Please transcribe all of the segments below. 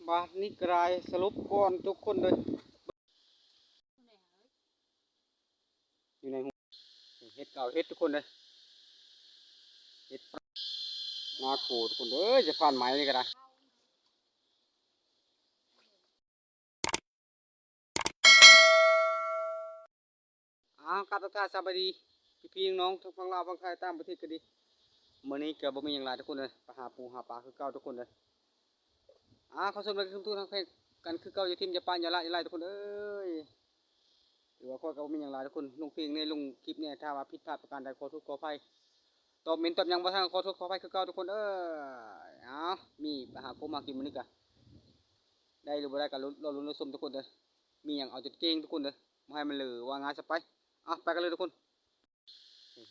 ບາດນີ້ກະໄດ້ສະຫຼຸບກ່ອນທຸກຄົນເດີ ຢູ່ໃນຮູ ເຫັດເກົ່າເຫັດທຸກຄົນເດີ ເຫັດນາໂກທຸກຄົນເດີ ຈະຜ່ານໄມ້ນີ້ກະໄດ້. ອ້າວ ກາບທັກທາຍສະບາຍດີພີ່ໆນ້ອງໆ ທັງຝັ່ງລາວຝັ່ງໄທຕ່າງປະເທດກະດີ. ມື້ນີ້ກະບໍ່ມີຫຍັງຫຼາຍທຸກຄົນເດີ ໄປຫາປູຫາປາຄືເກົ່າທຸກຄົນເດີ. ອ້າວ ຂໍຊົມກັນຄືເກົ່າ ຢູ່ທີມຢ່າປະຢ່າລະຢ່າໄຫຼທຸກຄົນເອີຍ. ຖືວ່າຂ້ອຍກະບໍ່ມີຫຍັງຫຼາຍທຸກຄົນ ລົງເພງແດ່ ລົງຄລິບແດ່ ຖ້າວ່າຜິດພາດປະການໃດ ຂໍໂທດຂໍອະໄພ ຕອບເມັນຕອບຫຍັງບໍ່ທັນ ຂໍໂທດຂໍອະໄພຄືເກົ່າທຸກຄົນເອີຍ. ອ້າວ ມີໄປຫາກົບມາກິນມື້ນີ້ກະ ໄດ້ຫຼືບໍ່ໄດ້ກະລໍລຸ້ນລໍຊົມທຸກຄົນເດີ. ມີຫຍັງເອົາຈົນເກັ່ງທຸກຄົນເດີ ບໍ່ໃຫ້ມັນເລີ ວ່າງ່າຍຊະໄປ. ເອົາ ໄປກັນເລີຍທຸກຄົນ.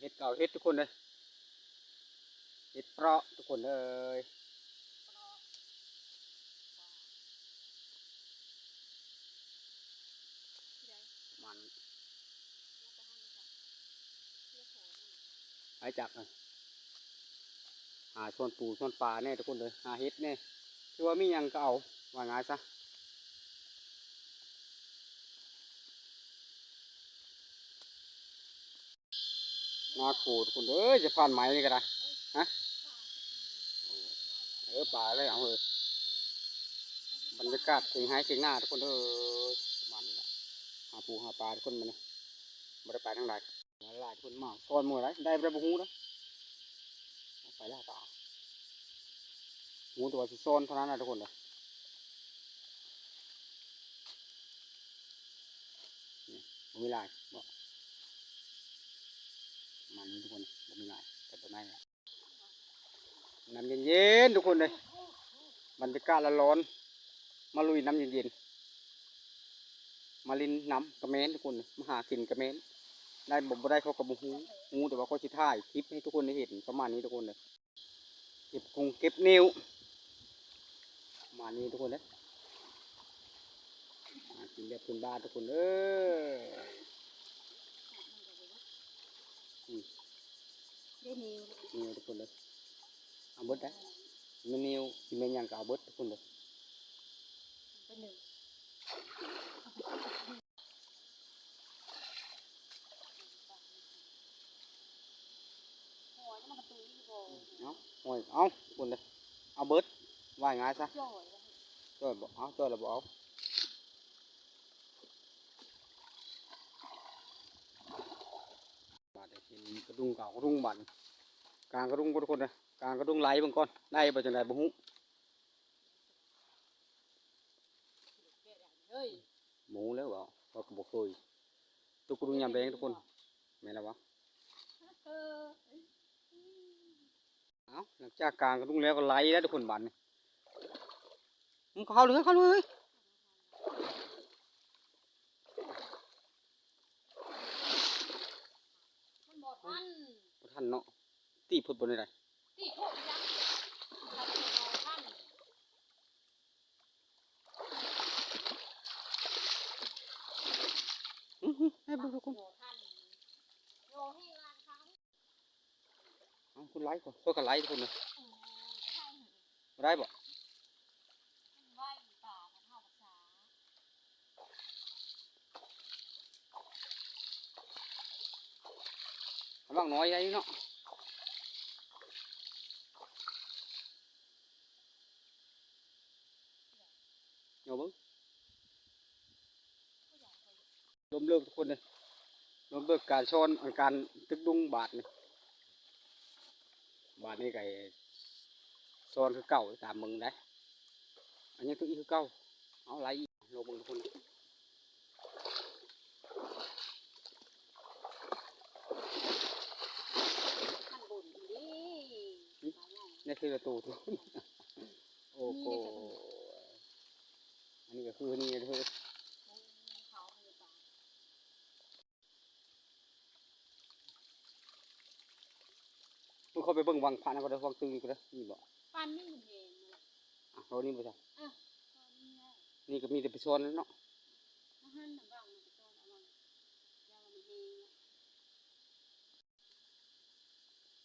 ເຫັດເກົ່າເຫັດທຸກຄົນເດີ ເຫັດເປາະທຸກຄົນເອີຍ. ມັນ ໄປຈັກ ຫາຊ່ອນປູຊ່ອນປາແດ່ທຸກຄົນເດີ ຫາເຫັດແດ່ ຄືວ່າມີຫຍັງກະເອົາ ວ່າງ່າຍຊະ. ນາໂກທຸກຄົນເອີຍ ຈະຜ່ານໄມ້ນີ້ກະໄດ້ ຮະ ເອີ ປາເລີຍ ເອົາເອີ ບັນຍາກາດເຖິງໄຮ່ເຖິງນາທຸກຄົນເອີຍ. ປະມານນີ້ລະ ຫາປູຫາປາທຸກຄົນ ມື້ນີ້ບໍ່ໄດ້ໄປທາງໃດ. ຫຼາຍຄົນມາຊ້ອນໝູ່ໄດ໋ ໄດ້ບໍ່ໄດ້ບໍ່ຮູ້ເດີ ໄປແລ້ວປາ ຮູ້ແຕ່ວ່າຊິຊ້ອນເທົ່ານັ້ນນະທຸກຄົນເດີ. ນີ້ ບໍ່ມີຫຼາຍ ບໍ່ ມັນທຸກຄົນ ບໍ່ມີຫຼາຍ ແຕ່ຕົວໃນ ນ້ຳເຢັນໆ ທຸກຄົນເອີຍ ບັນຍາກາດລະຮ້ອນ ມາລຸຍນ້ຳເຢັນໆ ມາຫຼິ້ນນ້ຳກະແມ່ນທຸກຄົນ ມາຫາກິນກະແມ່ນ ໄດ້ບໍ່ ບໍ່ໄດ້ເຂົາກະບໍ່ຮູ້ ຮູ້ແຕ່ວ່າຂ້ອຍຊິຖ່າຍຄລິບໃຫ້ທຸກຄົນໄດ້ເຫັນ ປະມານນີ້ທຸກຄົນເອີຍ. ເກັບກຸງເກັບໜິວ ປະມານນີ້ທຸກຄົນເອີຍ. ຫາກິນແບບພື້ນບ້ານທຸກຄົນເອີຍ. ອືມ ໄດ້ໜິວ ໜິວທຸກຄົນເອີຍ ເອົາເບິດໄດ໋ ແມ່ນໜິວ ຊິແມ່ນຫຍັງກະເອົາເບິດທຸກຄົນເອີຍ. ເອົາ ຫອຍ ເອົາ ທຸກຄົນເອີຍ ເອົາເບິດ ວ່າງ່າຍຊະ ຈ່ອຍບໍ່ ເອົາ ຈ່ອຍລະບໍ່ເອົາ. ບາດນີ້ເຫັນກະດຸງ ເອົາກະດຸງບາດນີ້ ກາງກະດຸງກ່ອນທຸກຄົນເດີ ກາງກະດຸງໄຫຼເບິ່ງກ່ອນ ໄດ້ບໍ່ ຈັ່ງໃດບໍ່ຮູ້. ບໍ່ຮູ້ແລ້ວເວົ້າ ຂ້ອຍກະບໍ່ເຄີຍ ຕົກກະດຸງຍາມແລງທຸກຄົນ ແມ່ນລະວະ. ເອົ້າ ຫຼັງຈາກກາງກະດຸງແລ້ວກະໄຫຼແລ້ວທຸກຄົນບາດນີ້ ມັນກະເຂົ້າເລີຍ ເຂົ້າເລີຍ ບໍ່ທັນ ບໍ່ທັນເນາະ ຕີບໂພດບໍ່ໄດ້ ຕີບໂພດອີຫຍັງ ບໍ່ທັນ. ອື ໄດ້ບໍ່ທຸກຄົນ ເອົາ ຄືໄຫຼ ຂ້ອຍກະໄຫຼທຸກຄົນເອີຍ ບໍ່ໄດ້ບໍ່ ລະວັງໜ້ອຍໄດ້ເນາະ. ເອົາເບິ່ງ ລົມເລີກທຸກຄົນເດີ ລົມເລີກການຊ້ອນ ອັນ ການຕຶກດຸງບາດນີ້ ບາດນີ້ກະຊ້ອນຄືເກົ່າ ຕາມເບິ່ງໄດ໋ ອັນຍັງຕຶກອີກຄືເກົ່າ ເອົາໄຫຼອີກ ລອງເບິ່ງທຸກຄົນ. ໄດ້ທີລະໂຕທຸກຄົນ ໂອ້ໂຫ ອັນນີ້ກະຄືນີ້ເດີ ເພິ່ນເຂົ້າໄປເບິ່ງວັງພະນຳກະເດີ ວັງຕຶງກະເດີ ມີບໍ່ ປານນີ້ມັນແຮງ ອ່ະ ເອົານີ້ບໍ່ຊະ ເອີ ນີ້ກະມີແຕ່ໄປຊ້ອນເນາະ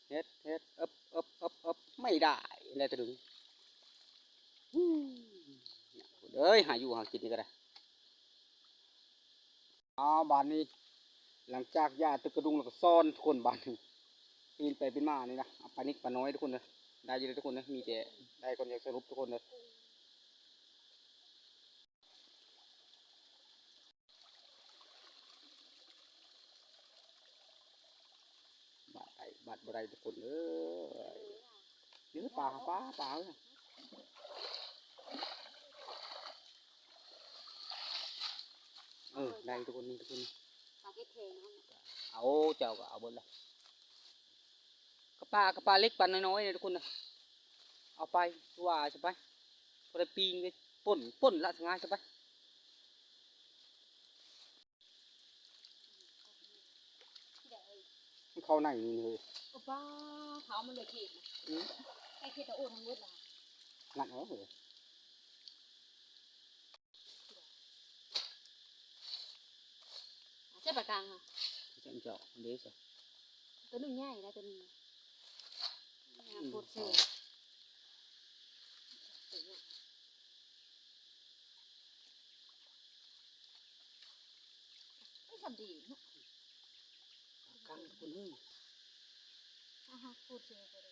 ເຮັດ ເຮັດ ເອິບ ເອິບ ເອິບ ເອິບ ໄມ່ໄດ້ ໄດ້ແຕ່ດຶງ ອືມ ເອີຍ ຫາຢູ່ຫາກິນນີ້ກໍໄດ້. ອ້າວ ບາດນີ້ ຫຼັງຈາກຢ່າຕຶກກະດຸງແລ້ວກໍຊ້ອນທຸກຄົນ ບາດນີ້ ປີນໄປປີນມານີ້ນະ ເອົາປານິກປານ້ອຍທຸກຄົນເດີ. ໄດ້ຢູ່ເດີທຸກຄົນເດີ ມີແຕ່ໄດ້ຄົນດຽວສະຫຼຸບທຸກຄົນເດີ. ບາດໄດ້ບາດບໍ່ໄດ້ທຸກຄົນເອີຍ. ນີ້ຄືປາ ປາ ປາເອີຍ. ເອີ ໄດ້ທຸກຄົນ ນີ້ທຸກຄົນ. ປາເຮັດແທງເນາະ. ເອົາ ເຈົ້າກໍເອົາເບິດລະ. ກະປາ ກະປາເລັກປານ້ອຍໆນີ້ທຸກຄົນນະ. ເອົາໄປ ວ່າຊະໄປ. ບໍ່ໄດ້ປີ້ງເດ້ ປົ່ນ ປົ່ນລະສະຫງ່າຍຊະໄປ. ມັນເຂົ້າໃນນີ້ເຮີ້ຍ. ໂອ້ປ້າ ເຂົ້າມັນເລີຍເຂດນະ. ອືມ ໃຫ້ເຂດຕະໂອທັງໝົດລະ. ນັກເອີຍ. ໃສ່ປາກາງຫະ. ເຈົ້າ ເຈົ້າ ເດ້ຊະ. ໂຕໜຶ່ງໃຫຍ່ໄດ໋ ໂຕໜຶ່ງ. ອືມ ໂຄດເຊີ. ເອີຍ ສຳດີເນາະ. ກັງຄົນເອີຍ. ອາຮະ ໂຄດເຊີກໍໄດ້.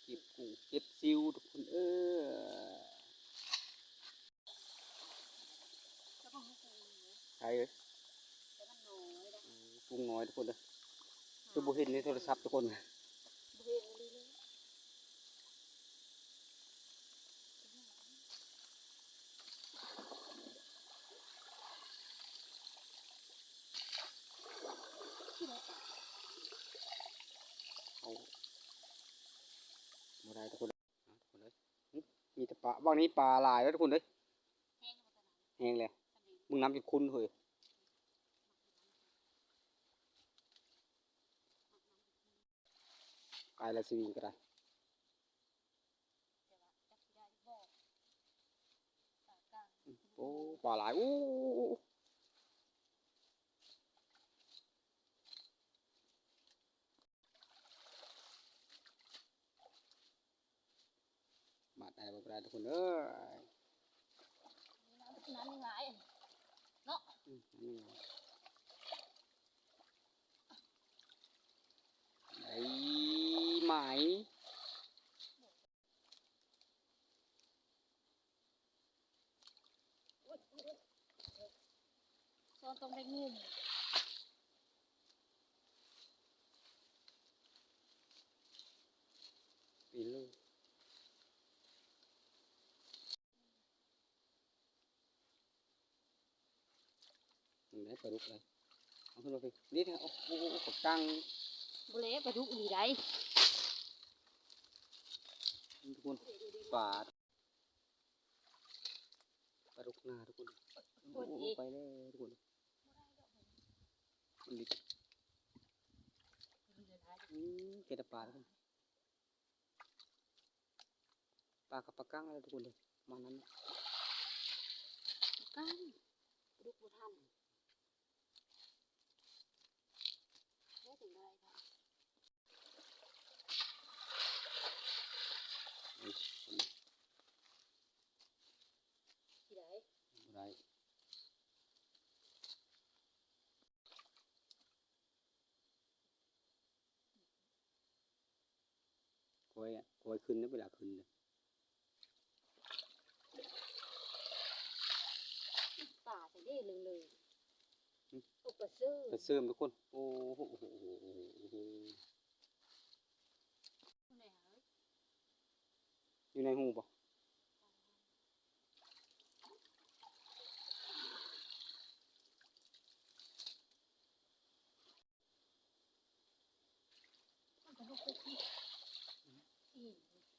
ເກັບກຸ້ງເກັບຊິວທຸກຄົນເອີຍ. ໃສເອີຍ? ເອີ ກຸ້ງນ້ອຍທຸກຄົນເອີຍ. ຄືບໍ່ເຫັນໃນໂທລະສັບທຸກຄົນ. ບໍ່ເຫັນອີ່ຫຼີເລີຍ. ເອົາ ບໍ່ໄດ້ທຸກຄົນ. ທຸກຄົນເອີຍ ມີແຕ່ປາ ບາງນີ້ປາຫຼາຍແລ້ວທຸກຄົນເອີຍ. ແຮງແລ້ວ ເບິ່ງນ້ຳຈົນຂຸ້ນເຮີ້ຍ. ກາຍລາຍສະວິງກໍໄດ້. ໂອ້ ປາຫຼາຍ. ໂອ້ ບາດໄດ້ບໍ່ໄດ້ທຸກຄົນເອີຍ. ນ້ຳຍັງຫຼາຍເນາະ. ອືມ ໄດ້ໝາຍ. ຊ້ອນຕ້ອງໄດ້ງຸ້ມ. ປີນລົງ. ເຫັນໄດ້ປາດຸກເລີຍ. ເອົາຂຶ້ນມາພີ້. ນີ້ ໂອ້ໂຫ ປາກັງ. ບໍ່ແລະ ປາດຸກອີ່ຫຼີໃດ໋ ທຸກຄົນ. ປາ ປາດຸກນາທຸກຄົນ. ໂອ້ ໂອ້ຍ ໂອ້ ໄປແລ້ວທຸກຄົນ. ມັນດິບ. ອືມ ເປັນຕາປາທຸກຄົນ. ປາກັບປາກັງເລີຍທຸກຄົນເລີຍ ປະມານນັ້ນ. ປາກັງ ປາດຸກບໍ່ທັນ. ເຮັດຈັ່ງໃດ ຊິໄດ້ ບໍ່ໄດ້. ຄ່ອຍ ຄ່ອຍຂຶ້ນເດີ ເວລາຂຶ້ນເດີ. ປາໃສເດ້ເລີງໆ. ຫຶ? ໂອ້ ປາເສີມ ປາເສີມທຸກຄົນ. ໂອ້ໂຫ ໂອ້ໂຫ ໂອ້ໂຫ ໂອ້ໂຫ. ຢູ່ໃນຮູບໍ່?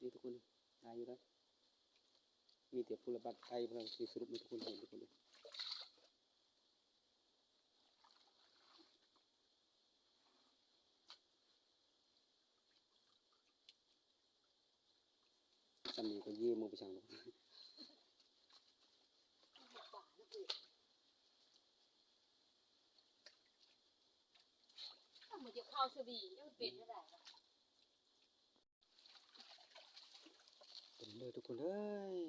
ນີ້ທຸກຄົນ ໄດ້ຢູ່ເດີ. ມີແຕ່ຜູ້ລະບາດໄກ່ ເພິ່ນຊິສະຫຼຸບໃຫ້ທຸກຄົນເຫັນທຸກຄົນເດີ. ສ່ຳນີ້ກໍເຢ້ມືໄປຊ່າງ. ເອົາມາ ຢາກເຂົ້າສະບີ ມັນເປັນຈັ່ງໃດວະ? ເປັນເດີທຸກຄົນເອີຍ.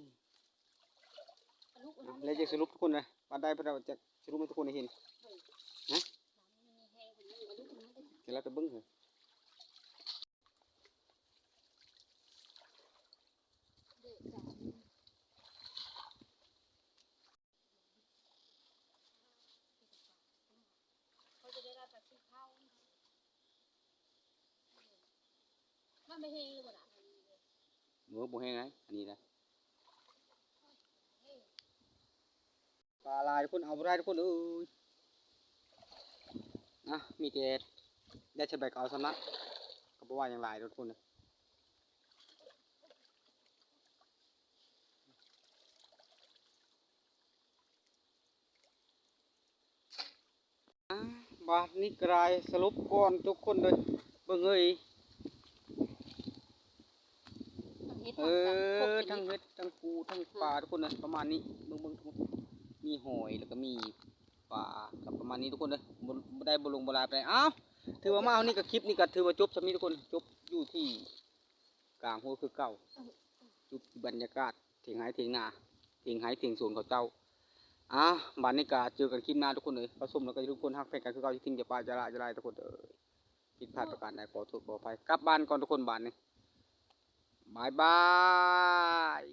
ແລ້ວຈະສະຫຼຸບທຸກຄົນເດີ ບາດໃດເພິ່ນເອົາຈະສະຫຼຸບໃຫ້ທຸກຄົນໄດ້ເຫັນ. ຮະ? ກະລະໄປເບິ່ງເຮີ. ມັນບໍ່ແຫ້ງເລີຍບໍ່ລະ? ເອີ ບໍ່ແຫ້ງໄດ໋ ອັນນີ້ນະ. ປາຫຼາຍທຸກຄົນ ເອົາບໍ່ໄດ້ທຸກຄົນເອີຍ. ນະ ມີແຕ່ໄດ້ຊຳໃດກໍເອົາຊຳນັ້ນ ກໍບໍ່ວ່າຫຍັງຫຼາຍທຸກຄົນ. ອາ ບາດນີ້ກະໄດ້ສະຫຼຸບກ່ອນທຸກຄົນເດີ ເບິ່ງເອີຍ. ທັງເຫັດ ເອີ ທັງເຫັດ ທັງປູ ທັງປາທຸກຄົນເອີຍ ປະມານນີ້. ເບິ່ງໆ ທຸກຄົນ ມີຫອຍ ແລ້ວກໍມີປາ ກໍປະມານນີ້ທຸກຄົນເອີຍ. ບໍ່ ບໍ່ໄດ້ ບໍ່ລົງ ບໍ່ຫຼາຍປານໃດ. ອ້າວ ຖືວ່າມາເທົ່ານີ້ກໍ ຄລິບນີ້ກໍຖືວ່າຈົບສ່ຳນີ້ທຸກຄົນ ຈົບຢູ່ທີ່ ກາງຫົວຄືເກົ່າ ຈຸດບັນຍາກາດຖຽງໄຮ່ຖຽງນາ ຖຽງໄຮ່ຖຽງສວນເຂົາເຈົ້າ. ອາ ບາດນີ້ກະເຈີກັນຄລິບໜ້າທຸກຄົນເອີຍ. ເຂົ້າຊົມແລ້ວກໍຢ່າລືມກົດຮັກແພງກັນຄືເກົ່າ ຢ່າຖິ້ມຢ່າປະ ຢ່າລະ ຢ່າລາຍທຸກຄົນເອີຍ. ຜິດພາດປະການໃດຂໍໂທດຂໍອະໄພ. ກັບບ້ານກ່ອນທຸກຄົນບາດນີ້ ບາຍບາຍ.